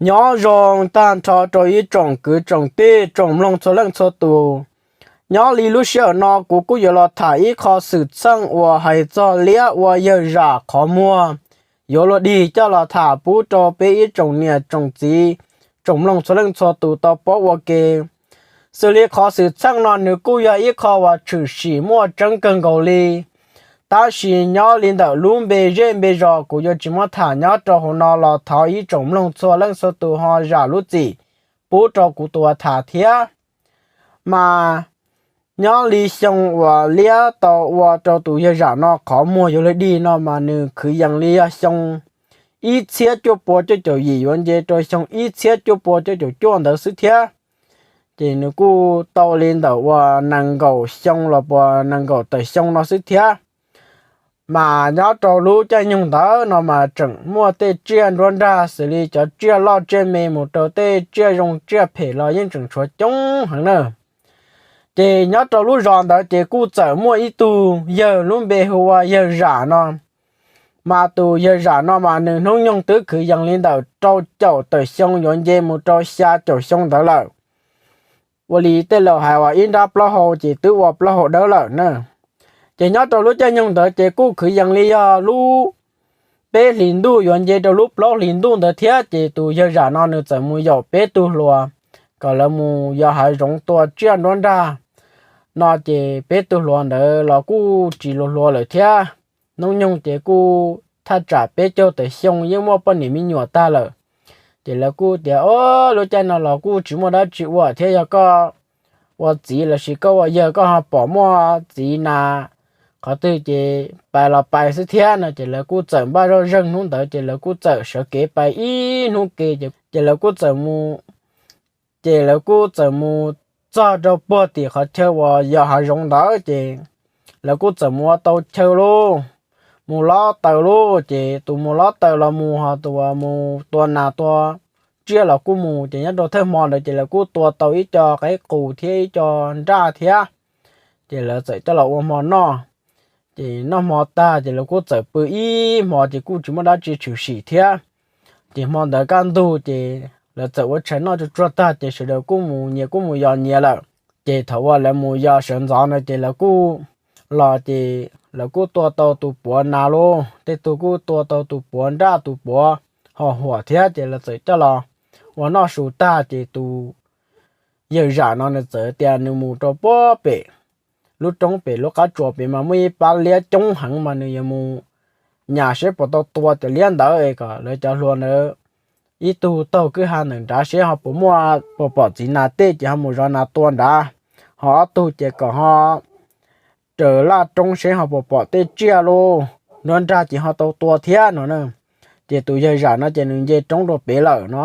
Nyob zoo tag nrho rau ib tsoom kwv tsoom tij tsoom mloog txhua leej txhua tus. Nyob li lub sij hawm no kuv kuj yuav los tham ib qho xwm txheej uas hais txog liab ua yawg zam qhov muag, yuav luag dig coj los tham pub rau peb ib tsoom niam tsoom txiv tsoom mloog txhua leej txhua tus tau paub ua ke. Xws li qhov xwm txheej no nws kuj yog ib qho uas tshwm sim muaj tseeb kawg nkaus li. Tab sis nyob li ntawm lub npe zej npe zos kuv yuav tsis muab tham nyob rau hauv no los thov ib tsoom mloog txhua leej txhua tus ho zam lub txim pub rau kuv tus uas tham thiab. Mas nyob li xyoo uas liab tau ua rau tus yawg zam no qhov muag yuav luag dig no mas nws kwv yees li yog xyoo ib txhiab cuaj pua cuaj caum yim yuav nce rau xyoo ib txhiab cuaj pua cuaj caum cuaj ntawd xwb thiab. Ces nws kuj tau li ntawm uas nees nkaum xyoo los puas nees nkaum tawm xyoo no xwb thiab. Mas nyob rau lub caij nyoog ntawd no mas tseem muaj tej tsiaj nruab nrag xws li cov tsiaj loj tsiaj me mus rau tej tsiaj zoo tsiaj phem los yeej tseem tshuav coob heev na. Ces nyob rau lub zos ntawd ces kuj txawm muaj ib tug yawg lub npe hu ua yawg zam no. Mas tus yawg zam no mas nws hnub nyoog twb kwv yees li ntawm rau caum tawm xyoo yuav nce mus rau xya caum xyoo ntawd lawm. Ua li tej laus hais uas ib nrab plaub hau ces twb ua plaub hau dawb lawm na. Ces nyob rau lub caij nyoog ntawd ces kuj kwv yees li yog lub peb hlis ntuj yuav nce rau lub plaub hlis ntuj ntawd thiab ces tus yawg zam no nws txawm mus yaum peb tug hluas kom lawv mus yos hav zoov tua tsiaj nruab nrag no ces peb tug hluas ntawd los kuj tsis hluas hluas lawm thiab. Hnub nyoog ces kuj thaj tsam peb caug tawm xyoo yeej muaj poj niam me nyuam tag lawm. Ces lawv kuj tias, Au, lub caij no los kuj tsis muaj dab tsi ua thiab, yog koj ua txiv lossis koj ua yawg koj ho pom muaj txiv nas qhov twg ces pais los pais xwb thiab no. Ces lawv kuj txawm npaj zoj zeeg hnub ntawd ces lawv kuj txawm sawv kev pais ib hnub ke ces lawv kuj txawm mus ces lawv kuj txawm mus txog rau puag tim qhov chaw uas yos hav zoov ntawd ces lawv kuj txawm mus ua tau chaw lauj, mus lob taws lauj. Ces tus mus lob taws los mus, ho tus uas mus tua nas tua tsiaj los kuj mus. Ces nyob rau thawj hmo ntawd ces lawv kuj tua tau ib co qaib qus thiab ib co nraj thiab. Ces lawv txawm coj los ua hmo noj. Ces noj hmo tag ces lawv kuj txawm pw ib hmo ces kuj tsis muaj dab tsi tshwm sim thiab. Ces hmo ntawd kaj ntug ces lawv txawm ua tshais noj tsuag tsuag tag ces sawv daws kuj mus nyias kuj mus yos nyias lawm. Ces thaum uas lawv mus yos sawv ntxov no ces lawv kuj los ces lawv kuj tua tau tus puav nas lauj, tej tug kuj tua tau tus puav nraj tus puav ho huam thiab. Ces lawv txawm coj los ua noj su tag ces tus yawg zam no nws txawm tias nws mus rau puag pem lub roob pem lub qab tsuas pem mas muaj ib pab liab coob heev mas nws yuav mus nyas seb puas tau tua cov liab ntawd es kom lawv cov hluas ntawd ib tug taug kwj ha ntawm nrad seb ho puas muaj, puas pom txiv nas tej ces ho mus zov nas tua nrad, ho ob tug ces kom ho raws laj roob seb ho puas pom tej tsiaj lauj, nruab nrag ces ho tau tua thiab no na. Ces tus yawg zam no ces nws nce roob rau pem lawm no.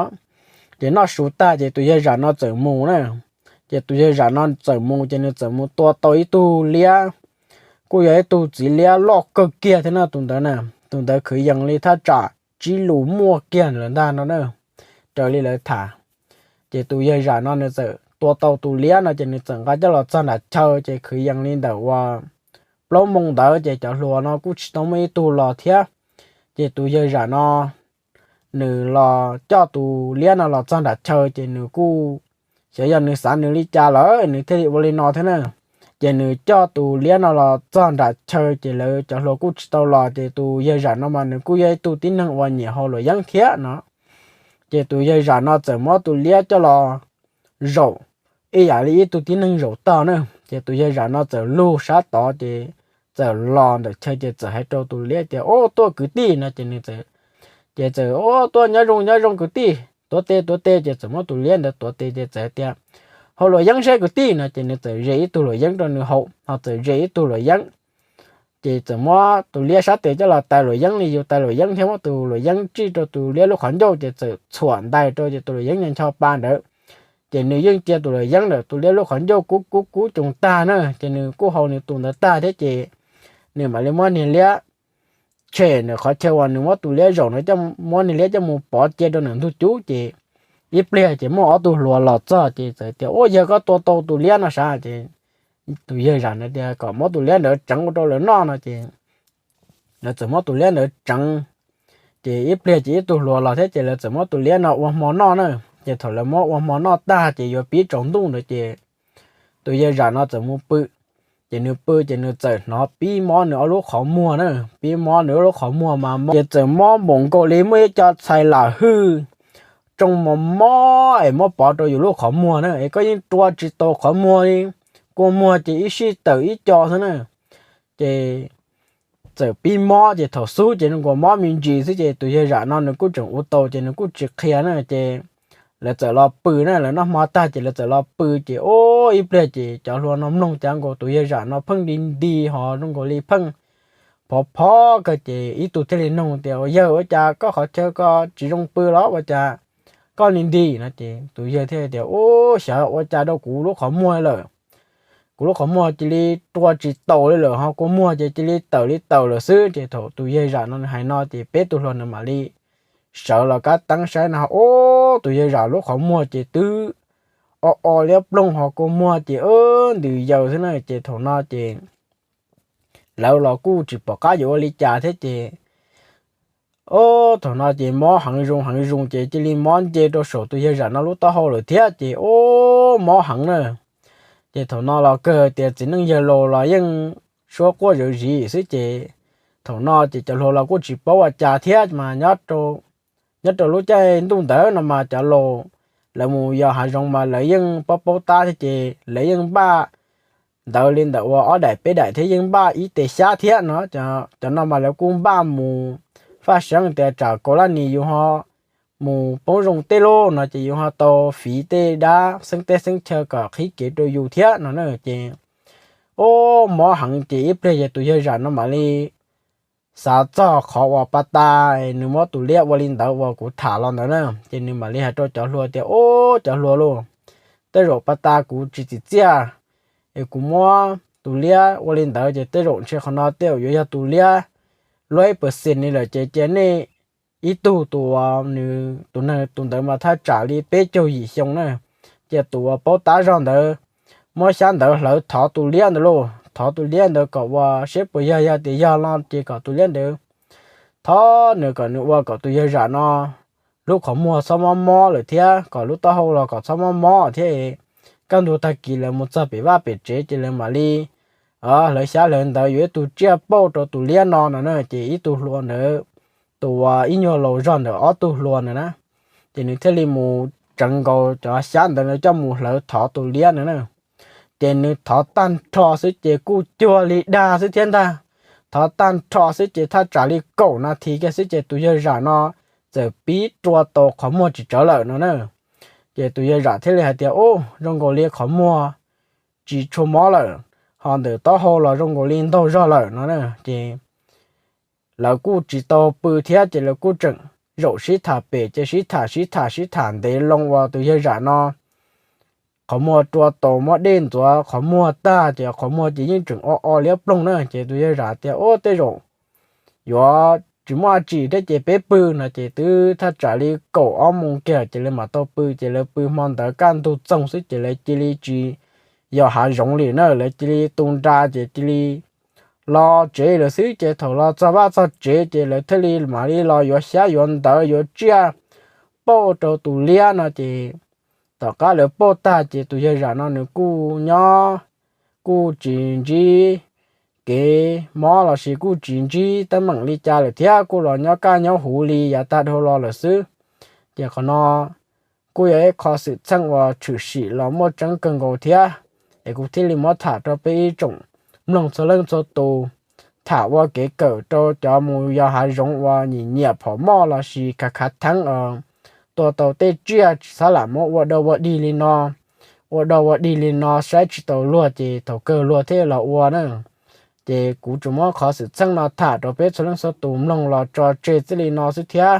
Ces noj su tag ces tus yawg zam no txawm mus na. Ces tus yawg zam no txawm mus ces nws txawm mus tua tau ib tug liab, kuj yog ib tug txiv liab loj kawg kiag thiab no tus ntawd na. Tus ntawd kwv yees li thaj tsam tsib lus muaj kiag lawm ntag no na, raws li lawv tham. Ces tus yawg zam no nws txawm tua tau tus liab no ces nws txawm nqa coj los txog nram chaw ces kwv yees li ntawm uas plaub moo ntawd ces cov hluas no kuj tsis tau muaj ib tug los thiab. Ces tus yawg zam no nws los coj tus liab no los txog nram chaw ces nws kuj xyov yog nws xav nws li cas lawm nws thiaj li ua li no thiab na. Ces nws coj tus liab no los txog nram chaw ces lawv cov hluas kuj tsis tau los ces tus yawg zam no mas nws kuj yog ib tug tib neeg uas nyiam haus luam yeeb thiab no. Ces tus yawg zam no txawm muab tus liab coj los zaum ib yam li ib tug tib neeg zaum tog na. Ces tus yawg zam no txawm lug sab tod ces txawm los ntawm chaw ces txawm hais rau tus liab tias, Ub, tuaj kwv tij no ces nws txawm, ces txawm, Ub, tuaj nyob zoo nyob zoo kwv tij, tuav tes tuav tes. Ces txawm muab tus liab ntawd tuav tes ces txawm hais tias, Haus luam yeeb seb kwv tij no ces nws txawm ze ib tug luam yeeb rau nws haus, ho txawm ze ib tug luam yeeb. Ces txawm muab tus liab sab tes coj los tais luam yeeb li yus tais luam yeeb thiab muab tus luam yeeb tsij rau tus liab lub qhov ncauj ces txawm txhuam ntais rau ces tus luam yeeb ncho ncho pa ntawd. Ces nws yeej cia tus luam yeeb ntawm tus liab lub qhov ncauj kub kub kub coos tag na, ces nws kuj haus nws tus ntawd tag thiab ces nws mam li muab niag liab tshem ntawm qhov chaw uas nws muab tus liab zaum no, muab niag liab coj mus pov cia rau ntawm ntug cub. Ces ib pliag ces muaj ob tug hluas los txog ces txawm tias, Ua, yog koj tua tau tus liab no sav? Ces tus yawg zam ntawd tias kom muab tus liab ntawd tseev ua rau lawv noj no ces lawv txawm muab tus liab ntawd tseev. Ces ib pliag ces ib tug hluas los thiab ces lawv txawm muab tus liab no ua hmo noj na. Ces thaum lawv muab ua hmo noj tag ces yuav pib tsaus ntuj ntawd ces tus yawg zam no txawm mus pw. Ces nws pw ces nws txawm hnov pib mob nws ob lub qhov muag na, pib mob nws ob lub qhov muag mas ces txawm mob npaum nkaus li muaj ib co txhais lam hwj tsoo mos mos es muab pov rau yus lub qhov muag na, es koj yeej rua tsis tau qhov muag li, kua muag ces ib sij tawm ib co xwb na. Ces txawm pib mob ces thaum xub ces zoo nkaus mob me ntsis xwb ces tus yawg zam no nws kuj tseem ua tau ces nws kuj tsis qhia na. Ces lawv txawm los pw na, lawv noj hmo tag ces lawv txawm los pw ces ua ib pliag ces cov hluas no mloog cas nkaus tus yawg zam no pheej nti nti ho zoo nkaus li pheej phov phov kawg ces ib tug thiaj li nug tias, Ua yawg, ua cas koj qhov chaw ko tsis zoo pw los ua cas koj nti nti? No ces tus yawg thiaj tias, Ub, xyov ua cas rau kuv lub qhov muag lawm, kuv lub qhov muag cia li rua tsis taus li lawm ho kua muag ces cia li tawm li tawm lawm xwb. Ces thaum tus yawg zam no nws hais no ces peb tug hluas nws mam li sawv los kab teeb saib no, ub, tus yawg zam lub qhov muag ces twb o o liab ploog ho kua muag ces ntws yaws xwb na. Ces thaum no ces lawv los kuj tsis pom qab yuav ua li cas thiab ces, ub, thaum no ces mob heev zoo heev zoo ces cia li mob nce rau saum tus yawg zam no lub taub hau lawm thiab ces ub, mob heev na. Ces thaum no los kawg tias txiv neej yawg laus los yeej suab quaj zawv ziv xwb ces thaum no ces cov hluas los kuj tsis paub ua cas thiab mas nyob rau lub caij ntuj ntawd no mas cov laus lawv mus yos hav zoov mas lawv yeej paub paub tab thiab ces lawv yeej npaj ntawv li ntawm uas ob daim peb daim thiab yeej npaj ib tes xyab thiab no. Cov no mas lawv kuj npaj mus faj seeb tias tsam kaus laj nis yus ho mus poob zoo tej lub no ces yus ho tau fiv tej dab xeeb teb xeeb chaw kom qhib kev rau yus thiab no na. Ces ub, mob heev ces ib pliag ces tus yawg zam no mam li xav txog qhov uas pas tas nws muab tus liab ua li ntawd uas kuv tham los ntawd na. Ces nws mam li hais rau cov hluas tias, Ub, cov hluas lauj, tej zaum pas tas kuv tsis txim txiaj es kuv muab tus liab ua li ntawd ces tej zaum ntshe qhov no tej zaum yuav yog tus liab luaj ib percent li lawm ces cia nej ib tug tus, nws tus neeg tus ntawd mas thaj tsam li peb caug yim xyoo na, cia tus uas paub tab zog ntawd muab xyab ntawd hlawv thov tus liab ntawd lauj, thov tus liab ntawd kom ua siab puas yog, yog tias yog los ces kom tus liab ntawd thov nws kom nws ua kom tus yawg zam no lub qhov muag txhob mob mob lawm thiab kom lub taub hau los kom txhob mob mob thiab. Kaj ntug tag kis lawv mus txog pem vaj pem tsev ces lawv mam li hlawv xyab hlawv ntawv yuav ib tug tsiaj pauj rau tus liab no no na. Ces ib tug hluas ntawd, tus uas ib nyuag laus zog ntawm ob tug hluas ntawd na, ces nws thiaj li mus tseev nkaus cov xyab ntawd coj mus hlawv thov tus liab ntawd na. Ces nws thov tag nrho xwb ces kuj cuag li dag xwb thiab ntag. Thov tag nrho xwb ces thaj tsam li kaum nas this kiag xwb ces tus yawg zam no txawm pib rua tau qhov muag tsis tsawv lawm no na. Ces tus yawg zam thiaj li hais tias, Ub, zoo nkaus li qhov muag tsis tshua mob lawm, ho ntawm taub hau los zoo nkaus li ntaug zog lawm no na. Ces lawv kuj tsis tau pw thiab ces lawv kuj tseem zaum sib tham pem ces sib tham sib tham sib tham ntev loo uas tus yawg zam no qhov muag rua tau mob dej ntxuav qhov muag tag ces qhov muag ces yeej tseem o o liab ploog na. Ces tus yawg zam tias, Ub, tej zaum yuav tsis muaj dab tsi thiab ces peb pw no. Ces twb thaj tsam li kaum ob moos kiag ces lawv mam tau pw. Ces lawv pw hmo ntawd kaj ntug txoog xwb ces lawv cia li tsis yos hav zoov li na, lawv cia li tu nra ces cia li los tsev lawm xwb. Ces thaum los txog vaj txog tsev ces lawv thiaj li mam li los yuav xyab yuav ntawv yuav tsiaj pauj rau tus liab no. Ces tom qab lawv pauj tag ces tus yawg zam no nws kuj nyob, kuj tsis ntsib kev mob los sis kuj tsis ntsib teeb meem li cas lawm thiab, kuj los nyob kaj nyob huv li yav tag dhau los lawm xwb. Ces qhov no kuj yog ib qho xwm txheej uas tshwm sim los muaj tseeb kawg nkaus thiab, es kuv thiaj li muab tham rau peb ib tsoom mloog txhua leej txhua tus, tham ua kev kawm rau cov mus yos hav zoov uas nyiam nyiam phom moj los sis khav khav theeb, tua tau tej tsiaj tsis txhob lam muab ua dau ua dig li no. Ua dau ua dig li no saib tsis taus luag ces thaum kawg luag thiaj los ua na. Ces kuv tsuas muab qhov xwm txheej no tham rau peb txhua leej txhua tus mloog los tso tseg txij li no xwb thiab.